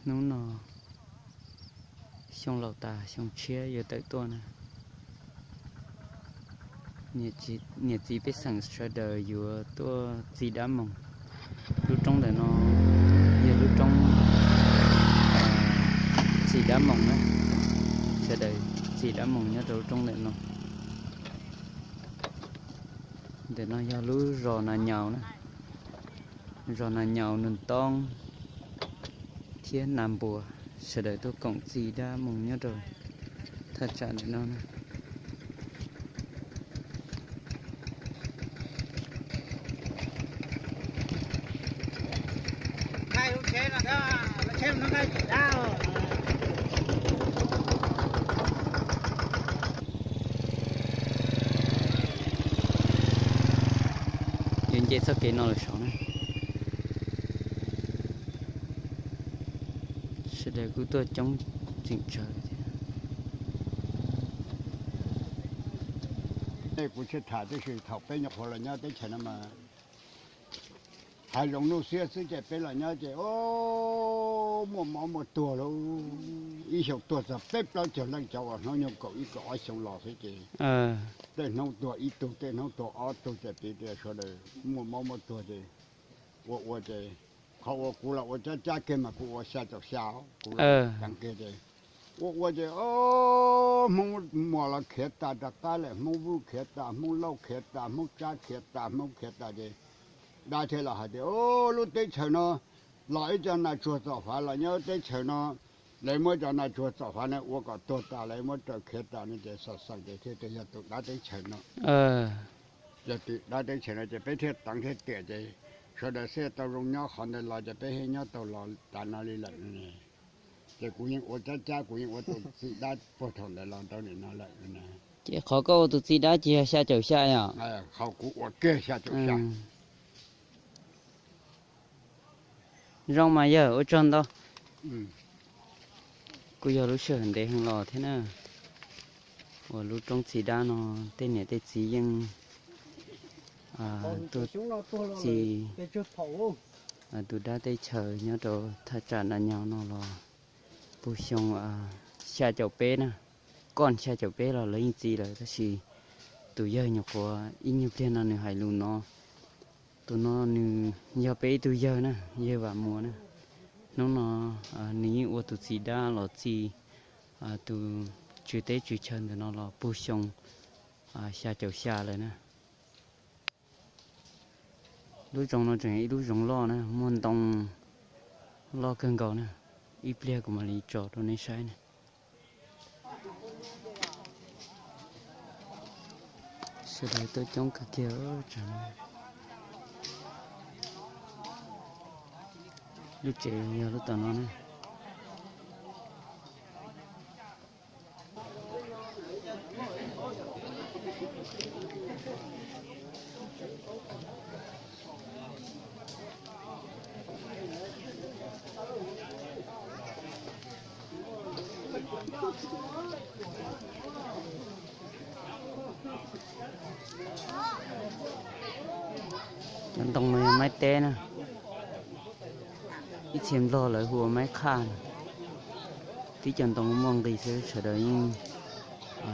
Hnub no xyoo laus tas xyoo tshiab yuav tawm tuaj na, niam txiv pej xeem sawv daws yuav tuaj txi dab moos. Lub roob ntawm no yog lub roob txi dab moos na, sawv daws txi dab moos nyob rau lub roob ntawm no. Ntawm no yog lub zos Nas Nyaus na, zos Nas Nyaus, Nus Toob thiab Nas Npuas, sawv daws tuaj koom txi dab moos nyob rau thaj tsam ntawm no na. Yuav nce txoj kev no lawm saud na. Sawv daws kuj tuaj coob tseem tsawv thiab. Kuv tsis tham, tab sis thaum peb nyuam qhuav los nyob teb chaws no mas hav zoov nuj xiab xwb ces peb los nyob ces o, muaj mob muaj tuag lauj. Ib xyoos tuag txog peb plaub caug leej, cov uas hnub nyoog kaum ib kaum ob xyoo los xwb ces tej hnub tuag ib tug, tej hnub tuag ob tug ces piv tias sawv daws muaj mob muaj tuag ces ua ua ces qhov uas kuv los ua cab cab kiag mas kuv ua xya caum xya, kuv los kiag ces ua ua ces Hmoob Muas los khiav tas rov qab lawm, Hmoob Vuj khiav tas, Hmoob Lauj khiav tas, Hmoob Tsab khiav tas, Hmoob khiav tas ces dab thiaj los hais tias, Lub teb chaws no los ib co nas tsuag txom fav los nyob teb chaws no, lawv muab cov nas tsuag txom fav no ua kom tuag tas, lawv muab raws khiav tas no ces xav xav ces thiaj tias yog tus dab teb chaws no. Yog tus dab teb chaws no ces peb thiaj teev thiaj tiam ces sawv daws thiaj tau zoo nyob qhov ntawd los ces peb thiaj nyob tau los tas no li lawm. Ces kuv yeej ua cab cab, kuv yeej ua tus txiv dab puag thaum ntawd los rau nim no lawm na. Ces qhov koj ua tus txiv dab ces yog xya caum xya yom? Qhov kuv ua kiag xya caum xya. Zoo mas yawg, ua tsaug ntau. Kuj yog lub sij hawm ntev heev los thiab na, uas lub roob txi dab no tej niam tej txiv yeej tuaj txi tus dab teb chaws nyob rau thaj tsam Nas Nyaus no los puag xyoo xya caum peb na, koj xya caum peb los lawv yeej txi lawm, tab sis tus yawg nyuam qhuav ib nyuag pliag no nws hais lus no. Tus no nws yog peb ib tug yawg na, yawg Vam Muas na. Hnub no nws yeej ua tus txiv dab los txi tus tswv teb tswv chaw ntawm no los puag xyoo xya caum xya lawm na. Lub zoov no tseem yog ib lub zoov loj na, muaj ntoo loj kawg nkaus na. Ib pliag kuv mam li tso rau nej saib na. Sawv daws tuaj coob kawg kiag. Lub tsev yog lub tom no na. Cov ntoo no yog maib teb na, ib txhia Nplog lawv hu ua maib qhaj na. Tib cov ntoo muaj nqis xwb, sawv daws yeej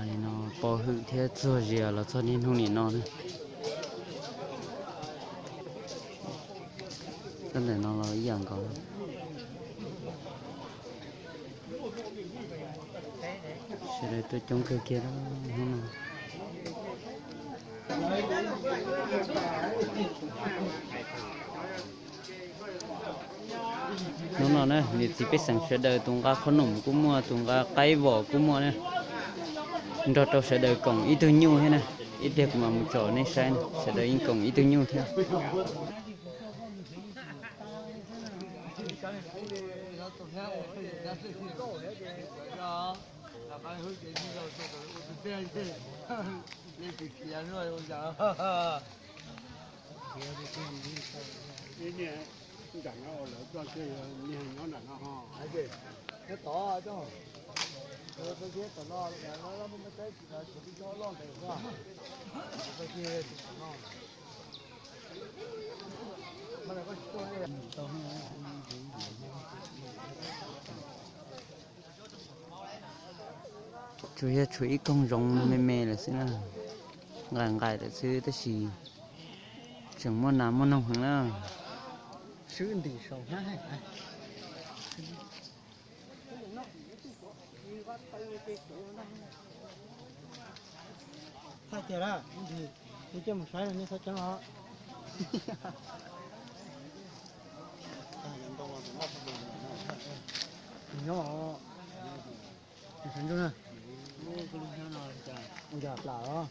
li no pov hwm thiab txuag zia los txog niaj hnub nim no na. Tab ntawm no los ib yam nkaus. Sawv daws tuaj coob kawg kiag hnub no. Hnub no na, niam txiv pej xeem sawv daws tus nqa qhob noom kuj muaj, tus nqa qaib vom kuj muaj na. Nrog rau sawv daws koom ib tug nyuj thiab na. Ib pliag kuv mam mus tsom nej saib na, sawv daws yeej koom ib tug nyuj thiab. Tsuas yog tshuav ib koog zoov me me lawm xwb na, nqaim nqaim lawm xwb tab sis tseem muaj nas muaj noog heev na. Swb ntim saum hnab. Txhob cia lawm, ib ntsis, cia mus saib los nej txhob ceeb os. Nyob, sawv ntsug na. Yog plam os.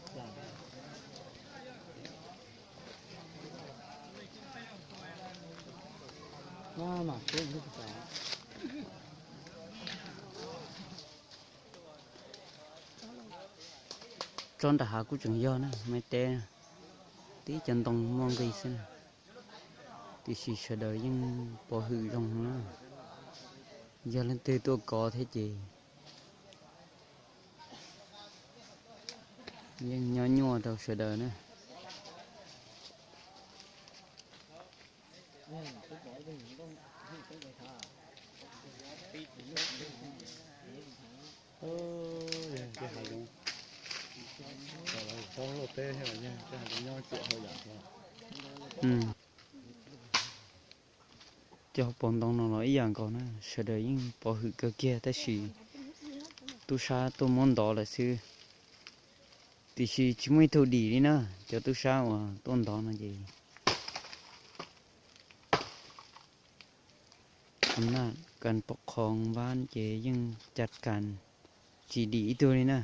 Tsob nram hav kuj tseem yog na, me teb, tib cov ntoo muaj nqis xwb na, tiam sis sawv daws yeej pov hwm zoo na. Yog leej twg tuaj kov thiab ces yeej nyob nyuaj rau sawv daws na. Cov hauv paus ntoo no los ib yam nkaus na, sawv daws yeej pov hwm kawg kiag tab sis tub sab tuaj muab ntov lawm xwb, tiam sis tsis muaj ib tug dim li na. Cov tub sab uas tuaj ntov no ces a naj kas pov qhov npab ces yeej cas kas tsis dim ib tug li na.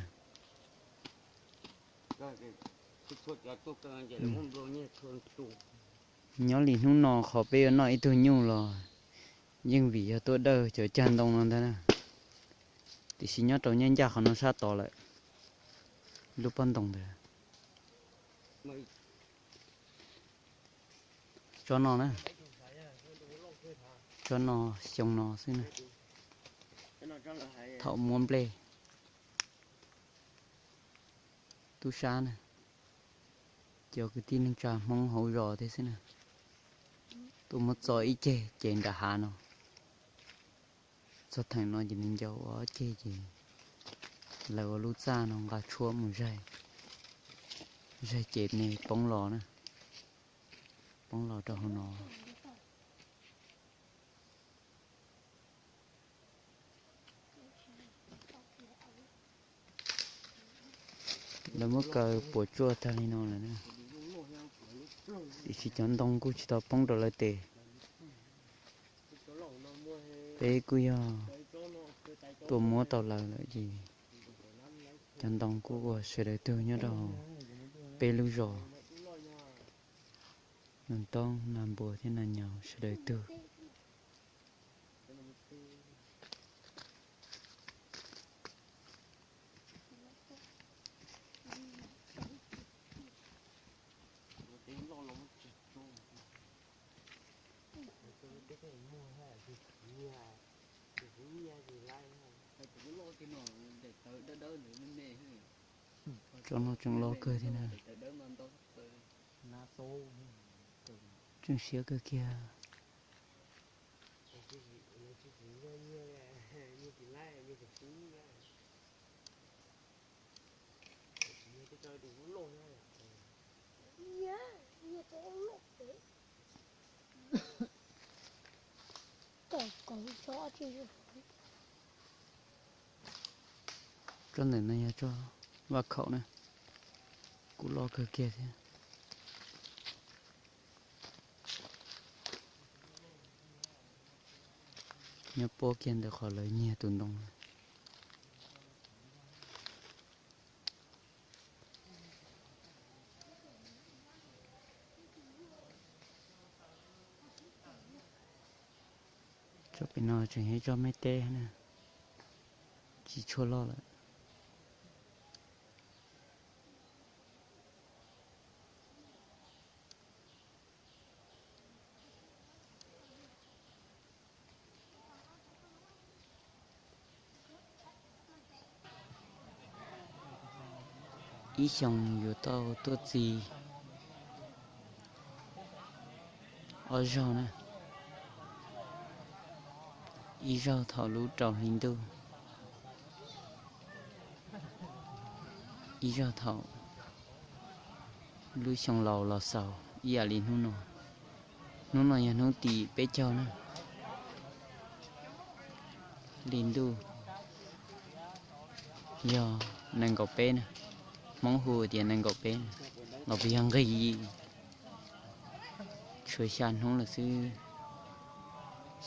Nyob li hnub no qhov peb yuav noj ib tug nyuj los yeej vim yog tuaj dawj cov cag ntoo no ntag na. Tiam sis nyob rau nyaj ncaj qhov no sab tod lawm, lub pob ntoo ntawd. Tsob no na, tsob no xyoo no xwb na, thaum muab nplej. Tub sab na, cov kwv tij neej tsa Hmoob hauv zos thiab xwb na, tuaj muab txo ib ceg ces nram hav no. Txog theem no ces nws ncaus ua ob ceg ces lawv ua lub txaj no nqa tshuab mus zaig, zaig ces me poob los na, poob los rau hauv no. Lawv muab kaw puas tsuaj tag li no lawm na, tiam sis cov ntoo kuj tsis tau poob rau lawv tes. Peb kuj yog tuaj muab tau lawv lawm ces cov ntoo kuj ua sawv daws tug nyob rau peb lub zos, Nag Toob, Nag Npua thiab Nag Nyaus sawv daws tug. Tsob no tseem loj kawg thiab na. Tseem siab kawg kiag. Tsob ntawm no yog tsob vaj khaum na, kuj loj kawg kiag thiab. Nyob puab kiag ntawm qhov lawv nyiag tus ntoo. Tsob pem no tseem yog ib tsob me teb na, tsis tshua loj lawm. Ib xyoos yuav tau tuaj txi ob zaug na, ib zaug thaum lub rau hli ntuj, ib zaug thaum lub xyoo laus los xaus ib yam li hnub no. Hnub no yog hnub tim peb caug na, li ntuj yog nees nkaum peb na, Hmoob hu tias nees nkaum peb na, los puas yog nqig yim. Tshuav xya hnub lawm xwb,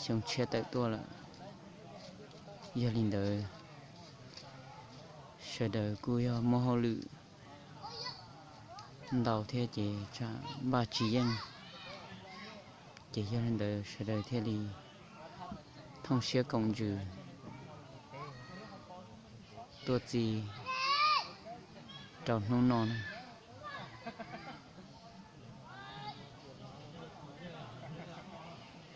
xyoo tshiab tawm tuaj lawm. Yog li ntawd, sawv daws kuj yog muaj hauj lwm ntau thiab ces tsam npaj tsis yeej. Ces yog li ntawd sawv daws thiaj li thooj siab koom ntsws tuaj txi rau hnub no na.